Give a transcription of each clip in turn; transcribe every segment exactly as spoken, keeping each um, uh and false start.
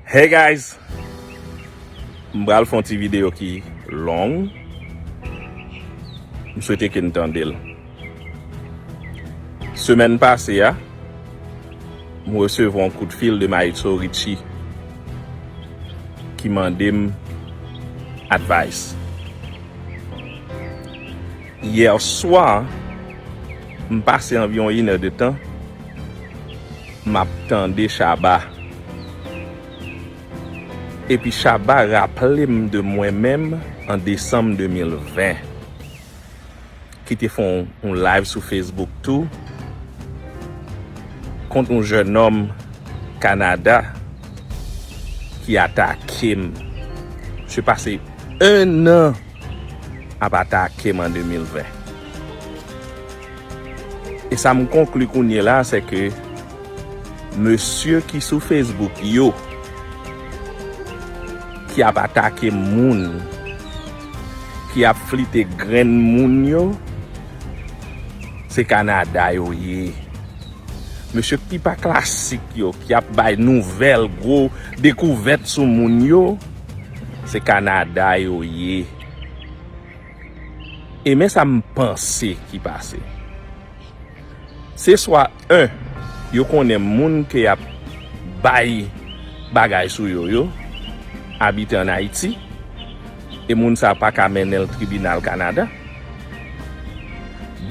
Hey guys! M pral fè yon ti videyo ki long. M swete ke n tande l. Semèn pase a, m resevwa yon kout fil de Maestro Richie ki mande m advice. Yè swa, m pase anviwon inè de tan, m ap tande Shabba. Epi Shabba raple m de mwen menm an desanm de mil ven, ki te fè yon, yon live sou Facebook tou, kont yon jennonm Kanada ki atake m. Misye pase en an ap atake m an de mil ven. E sa m konkli kounye la, se ke mesye ki sou Facebook yo, ki ap atake moun, ki ap flite grenn moun yo, se Kanada yo ye. Mesye ki pa klasik yo, ki ap bay nouvèl, gwo dekouvèt sou moun yo, se Kanada yo ye. E men sa m panse ki pase. Se swa en, yo konnen moun ke y ap bay bagay sou yo yo abite ann Ayiti, e moun sa pa ka mennen l tribinal Kanada.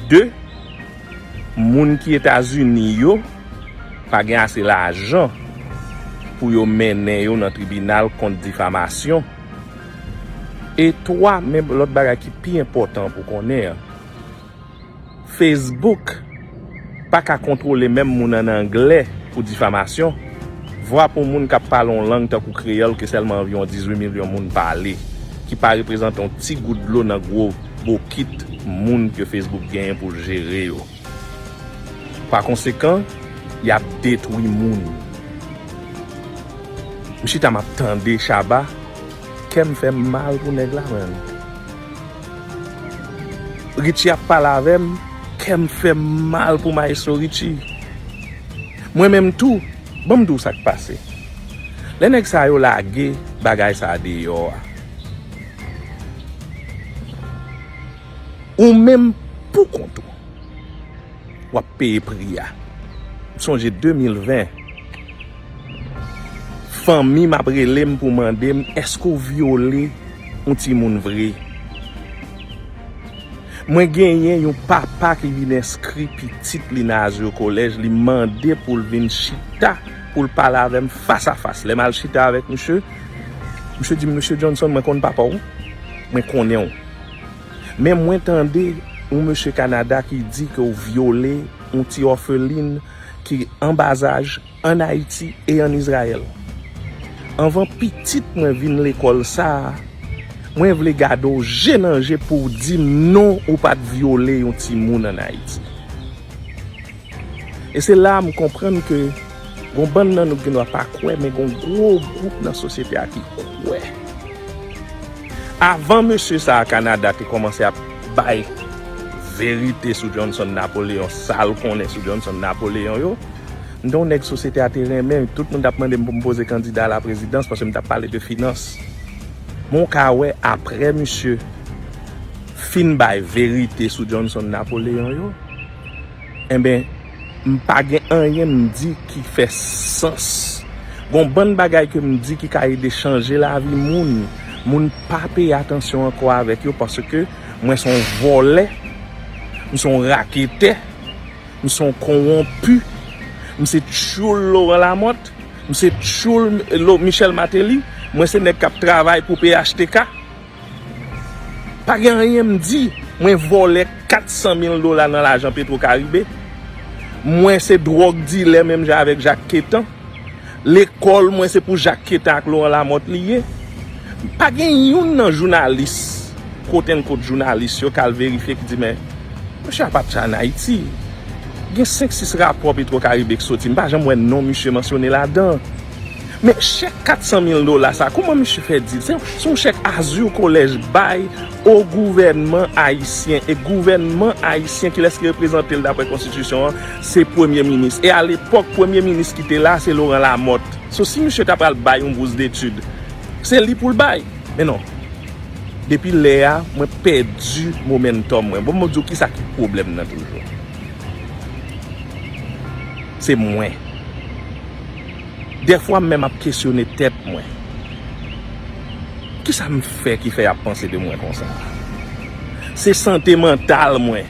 De, moun ki Etazini yo pa gen ase lajan pou yo mennen yo nan tribinal kont difamasyon. E twa, men lòt bagay ki pi enpòtan pou konnen an, Facebook pa ka kontwole menm moun ann anglè pou difamasyon. Vwa pou moun k ap pale yon lang tankou kreyòl ke sèlman anviwon dizuit milyon moun pale, ki pa reprezante yon ti gout dlo nan gwo bokit moun ke Facebook genyen pou l jere yo. Pa konsekan, y ap detwi moun. M chita, m ap tande Shabba, kè m fè m mal pou nèg la, menm. Richie ap pale avè m, kè m fè m mal pou Maestro Richie. Mwen menm tou, ban m di w sa k pase. Lè nèg sa yo lage bagay sa deyò a, ou menm pou kont ou, w ap peye pri a. M sonje de mil ven, fanmi m ap rele m pou mande m, èske w vyole yon timoun vre? Mwen genyen yon papa ki vin enskri pitit li nan Azur College, li mande pou l vin chita, pou l pale avè m fas a fas. Lè m al chita avèk misye, misye di m, "Mesye Johnson, mwen konn papa w, mwen konnen w. Men mwen tande yon mesye Kanada ki di ke w vyole yon ti òfelin ki an bazaj ann Ayiti e ann Izrayèl. Anvan pitit mwen vin lekòl sa a, mwen vle gade w je nan je pou w di m non, ou pa t vyole yon timoun ann Ayiti." E se la a m konprann ke gon bann nan nou gen dwa pa kwè, men gon gwo gwoup nan sosyete a ki kwè. Avan mesye sa a Kanada te kòmanse ap bay verite sou Johnson Napoléon, sa l konnen sou Johnson Napoléon yo, m te yon nèg sosyete a te renmen, tout moun t ap mande m pou m poze kandida a la prezidans paske m t ap pale de finans. Men w ka wè, apre misye fin bay verite sou Johnson Napoléon yo, enben, m pa gen anyen m di ki fè sans. Gon bann bagay ke m di ki ka ede chanje lavi moun. Moun pa peye atansyon ankò avèk yo paske mwen se yon vòlè, m se yon raketè, m se yon konwonpi, m se tchoul Laurent Lamothe, m se tchoul Lo-, Michel Martelly, mwen se nèg k ap travay pou P H T K. Pa gen anyen m di. Mwen vòlè kat san mil dola nan lajan Petro Caribe. Mwen se dwòg dilè menm jan avèk Jacques Quétan. Lekòl mwen se pou Jacques Quétan ak Laurent Lamothe li ye. Pa gen youn nan jounalis, quote unquote jounalis yo k al verifye ki di, "Men, mesye a pa t ann Ayiti." Gen senk sis rapò Petro Caribe k soti, m pa janm wè non misye mansyone ladan. Men chèk kat san mil dola sa, kòman misye fè di l? Se, se yon chèk Azur College bay o gouvènman ayisyen. E gouvènman ayisyen, kilès ki reprezante l dapre konstitisyon an? Se premye minis. E alepòk, premye minis ki te la, se Laurent Lamothe. So, si misye ta pral bay yon bous detid, se li pou l bay. Men non. Depi lè a, mwen pèdi momentum mwen. Bon, mwen di w kisa ki pwoblèm nan toujou. Se mwen. Dèfwa m menm ap kesyone tèt mwen. Kisa m fè ki fè y ap panse de mwen konsa? Se sante mantal mwen.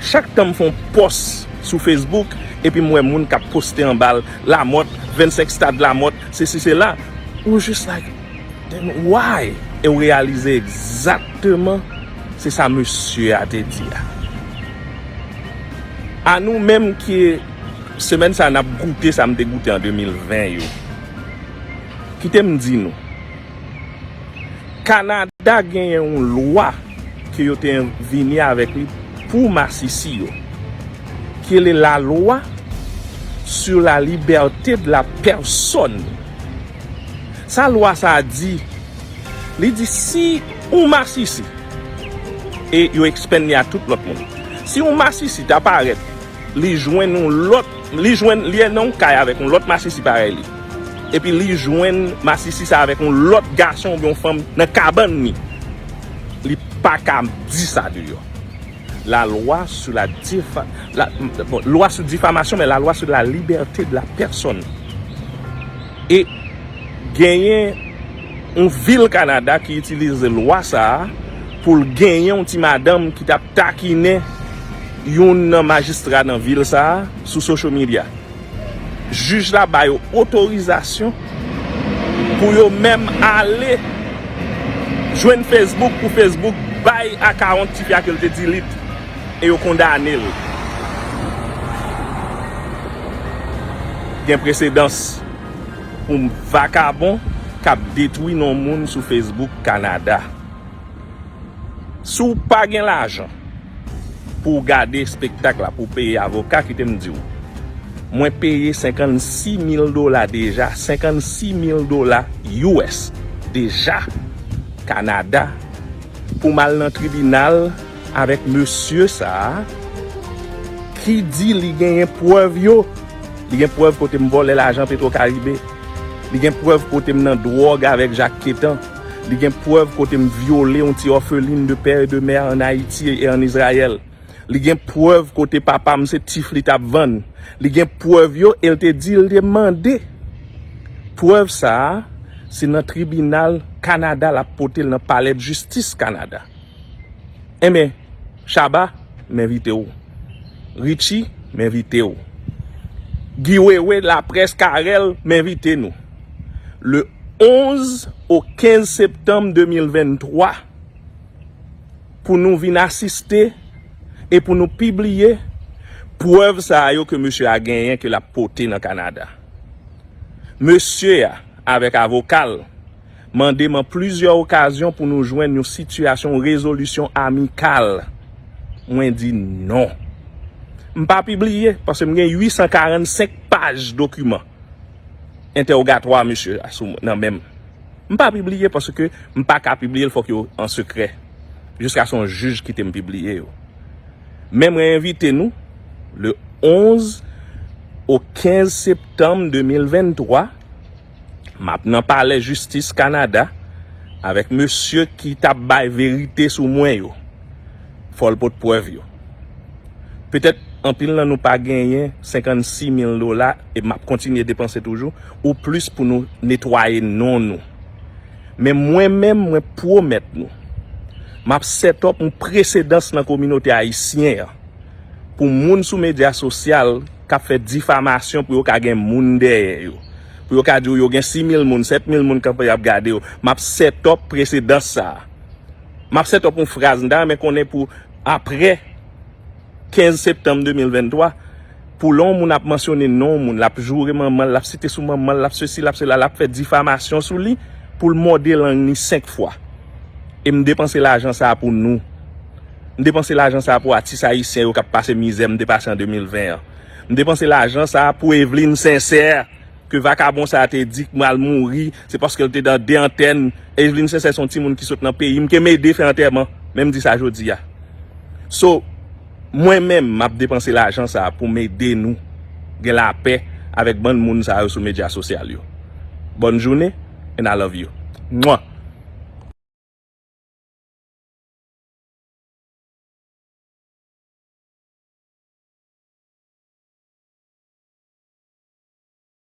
Chak tan m fè yon pòs sou Facebook, epi m wè moun k ap poste anba l, Lamothe, vennsenk stad Lamothe, sesi, sela, ou jis like, then why? E w reyalize egzakteman se sa mesye a te di a. A nou menm ki semèn sa n ap goute sa m te goute an de mil ven yo. Kite m di nou, Kanada genyen yon lwa ke yo te vini avèk li pou masisi yo, ki rele la loi sur la liberté de la personne. Sa lwa sa a di, li di si yon masisi, e yo ekspann li a tout lòt moun, si yon masisi ta parèt, li jwenn yon lòt, li jwenn, li nan yon kay avèk yon lòt masisi parèy li, epi li jwenn masisi sa avèk yon lòt gason oubyen yon fanm nan kabann li, li pa ka di sa deyò. La loi sur la difa-, la, bon, lwa sou difamasyon, men la lwa sou la libète de la pèsòn. E genyen yon vil Kanada ki itilize lwa sa a pou l genyen yon ti madanm ki t ap takinen youn nan majistra nan vil sa a sou social media. Jij la ba yo otorizasyon pou yo menm ale jwenn Facebook, pou Facebook bay akawont tifi a ke l te delete, e yo kondane l. Gen presedans pou vakabon k ap detwi non moun sou Facebook Kanada. Si w pa gen lajan pou w gade espektak la, pou w peye avoka, kite m di w, mwen peye senkannsis mil dola deja, senkannsis mil dola U S deja, Kanada, pou m al nan tribinal avèk mesye sa a ki di li genyen prèv yo. Li gen prèv kote m vòlè lajan Petro Caribe. Li gen prèv kote m nan dwòg avèk Jak Ketan. Li gen prèv kote m vyole yon ti òfelin de pè e de mè ann Ayiti e ann Izrayèl. Li gen prèv kote papa m se tif li t ap vann. Li gen prèv yo e l te di l te mande prèv sa a, se nan tribinal Kanada l ap pote l nan palè d jistis Kanada. Enben, Shabba, m envite w. Richie, m envite w. Guy Wewe, Laprès, Carel, m envite nou. Le onz au quinze septanm de mil venntwa, pou nou vin asiste e pou nou pibliye prèv sa a yo ke mesye a genyen ke l ap pote nan Kanada. Mesye a, avèk avoka l, mande m an plizyè okazyon pou nou jwenn yon sitiyasyon, yon rezolisyon amikal. Mwen di non. M pa pibliye, paske m gen uit san karannsenk paj dokiman entèwogatwa misye a sou mwen, nan men m. M pa pibliye paske m pa ka pibliye l, fòk yo an sekrè. Jiskaske yon jij kite m pibliye yo. Men mwen envite nou, le onz au quinze septanm de mil venntwa, m ap nan palè jistis Kanada avèk mesye ki t ap bay verite sou mwen yo. Fò l pot prèv yo. Petèt anpil nan nou pa genyen senkannsis mil dola, e m ap kontinye depanse toujou, ou plis pou nou netwaye non nou. Men mwen menm, mwen pwomèt nou, m ap set up yon presedans nan kominote ayisyen an pou moun sou medya sosyal k ap fè difamasyon pou yo ka gen moun dèyè yo, pou yo ka di w yo gen sis mil moun, sèt mil moun k ap, y ap gade yo. M ap set up presedans sa a. M ap set up yon fraz, m ta renmen konnen pou apre kenz septanm de mil venntwa, pou lè yon moun ap mansyone non yon moun, l ap joure manman l, l ap site sou manman l, l ap sesi, l ap sela, l ap fè difamasyon sou li, pou l mòde lang ni senk fwa. E m depanse lajan sa a pou nou. M depanse lajan sa a pou atis ayisyen yo k ap pase mizè m te pase an de mil ven an. M depanse lajan sa a pou Evelyne Sincère, ke vakabon sa a te di k mal mouri, se paske l te nan de antèn. Evelyn Sincère se yon timoun ki sot nan peyi m, ke m ede fè antèman. Men m di sa jodi a. So, mwen menm, m ap depanse lajan sa a pou m ede nou gen lapè avèk bann moun sa yo sou medya sosyal yo. Bonne journée and I love you. Mwa.